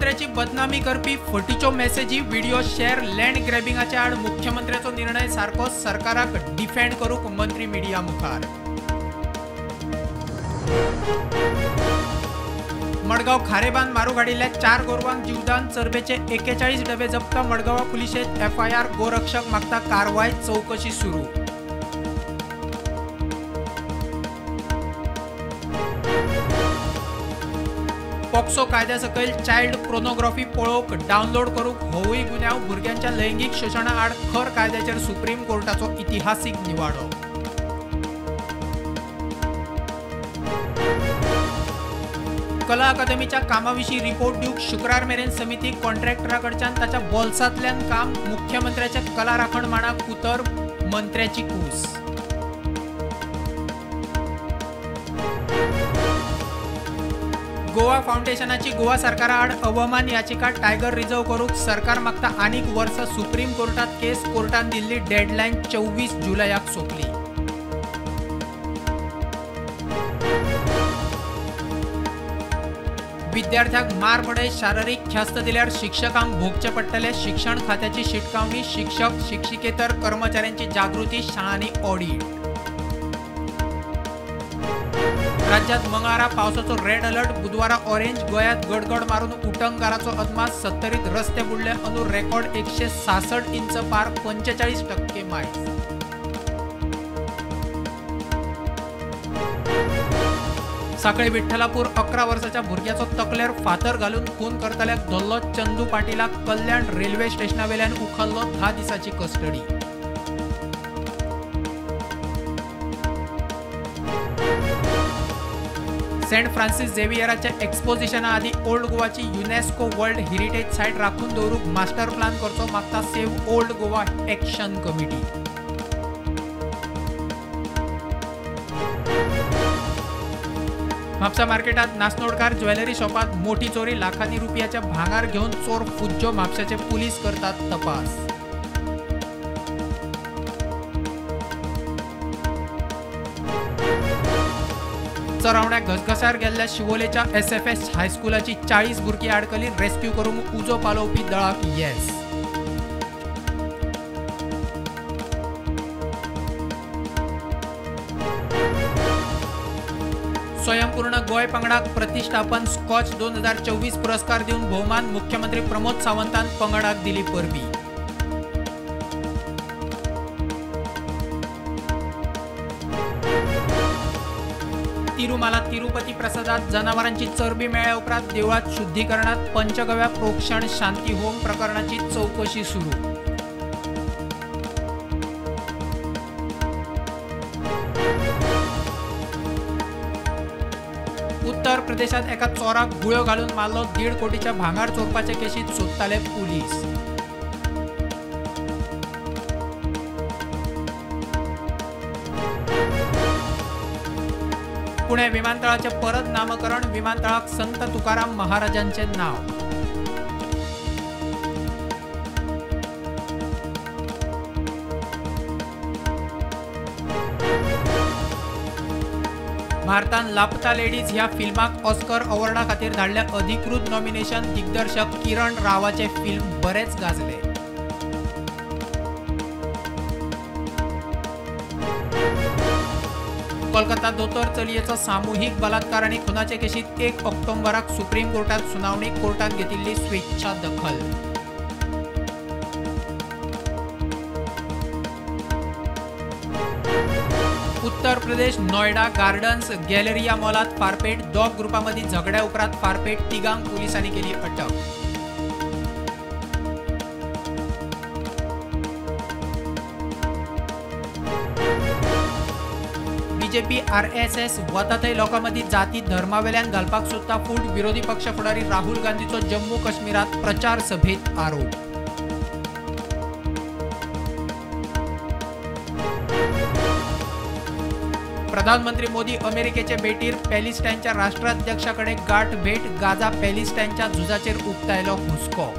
मुख्यमंत्र्याची बदनामी करपी फटीच्यो मॅसेजी, video share, land ग्रॅबिंगाच्या आड मुख्यमंत्र्याचो निर्णय सारको, सरकाराक डिफेंड करूंक मंत्री मिडिया मुखार। मडगांव खारेबांद मारूंक हाडिल्ल्या 4 गोरवांक जीवदान, चरबेचे 41 डबे जप्त, मडगांव पुलिशेंत एफआयआर, गोरक्षक मागता कारवाय, चवकशी सुरू। पॉक्सो कायद्या सकयल चायल्ड पोर्नोग्राफी पळोवंक, डावनलोड करूंक होवूय गुन्यांव, भुरग्यांच्या लैंगीक शोशणा आड खर कायद्याचेर सुप्रीम कोर्टाचो इतिहासीक निवाडो। कला अकादमीच्या कामाविशीं रिपोर्ट दिवंक शुक्रार मेरेन समिती, कॉन्ट्रॅक्टरा कडच्यान ताच्या बोल्सांतल्यान काम, मुख्यमंत्र्याच्या कला राखण माणाक उतर, मंत्र्याची कूस। गोवा फाउंडेशनाची गोवा सरकारा आड अवमान याचिका टायगर रिझर्व करूंक सरकार मागता आनीक वर्सा, सुप्रीम कोर्टात केस, कोर्टान दिल्ली डेडलायन 24 जुलयाक सोंपली। विद्यार्थ्यांक मार बडय, शारिरीक ख्यास्त दिल्यार शिक्षकांक भोगचें पडटलें, शिक्षण खात्याची शिटकावणी, शिक्षक शिक्षिकेतर कर्मचाऱ्यांची जागृती, शाळांनी ऑडीट। राज्यात मंगळारा पावसाचो रेड अलर्ट, बुधवारा ऑरेंज, गोंयांत गडगड मारून उटंगाराचो अदमास, 70 रस्ते बुडले, अंदू रेकॉर्ड 166 इंच पार, 45% मायज। साखळे विठ्ठलापूर 11 वर्साच्या भुरग्याचो तकलेर फातर घालून खून करतल्याक धरलो, चंदू पाटीलाक कल्याण रेल्वे स्टेशनावेल्यान उखल्लो, 10 दिसांची कस्टडी। सेंट फ्रांसिस झेवियराच्या एक्सपोजिशना आदी ओल्ड गोवाची युनेस्को वर्ल्ड हेरिटेज सायट राखून दवरूंक मास्टर प्लान करचो मागता save old Goa action committee. Mapusa मार्केटात नासनोडकार ज्वेलरी शॉपात मोठी चोरी, लाखांनी रुपयाच्या भांगार घेवन चोर फुज्जो, म्हापशाचे पुलीस करतात तपास। चरावण्या घसघसार गेल्ल्या शिवोलेच्या एसएफएस हायस्कुलाची 40 भुरगीं आडकली, रेस्क्यू करूंक उजो पालोवपी दळाक येस। स्वयंपूर्ण गोंय पंगडाक प्रतिष्ठापन स्कॉच 2024 पुरस्कार दिवन भोवमान, मुख्यमंत्री प्रमोद सावंतान पंगडाक दिली परबी। तिरुमाला तिरुपती प्रसादात जनावरांची चरबी मेळ्ळ्या उपरांत देवळात शुद्धीकरणात पंचगव्या प्रोक्षण शांती होम प्रकरणाची चवकशी सुरू। उत्तर प्रदेशात एका चोराक गुळयो घालून मारलो, 1.5 कोटीच्या भांगार चोरपाचे केशीत सोदताले पुलीस। पुणे विमानतळाचे परत नामकरण, विमानतळाक संत तुकाराम महाराजांचे नाव। भारतान लापता लेडीज ह्या फिल्माक ऑस्कर अवॉर्डा खातीर धाडले अधिकृत नॉमिनेशन, दिग्दर्शक किरण रावाचे फिल्म बरेच गाजले। कोलकाता दोतोर चलयेचो सामुहीक बलात्कार आनी खुनाचे केशीत 1 ऑक्टोबराक सुप्रीम कोर्टात सुनावणी, कोर्टान घेतिल्ली स्वेच्छा दखल। उत्तर प्रदेश नोएडा गार्डन्स गॅलरिया मॉलात फारपेट, 2 ग्रुपां मदीं झगड्या उपरांत फारपेट, 3 पुलिसांनी केली अटक। बीजेपी आरएसएस वता थंय लोकां मदीं जाती धर्मावेल्यान घालपाक सोदता फूट, विरोधी पक्ष फुडारी राहुल गांधीचो जम्मू काश्मीरात प्रचार सभेत आरोप। प्रधानमंत्री मोदी अमेरिकेचे भेटीर पॅलेस्टायनच्या राष्ट्राध्यक्षाकडे गाठ भेट, गाझा पॅलेस्टायनच्या झुजाचेर उक्तायलो हुस्को।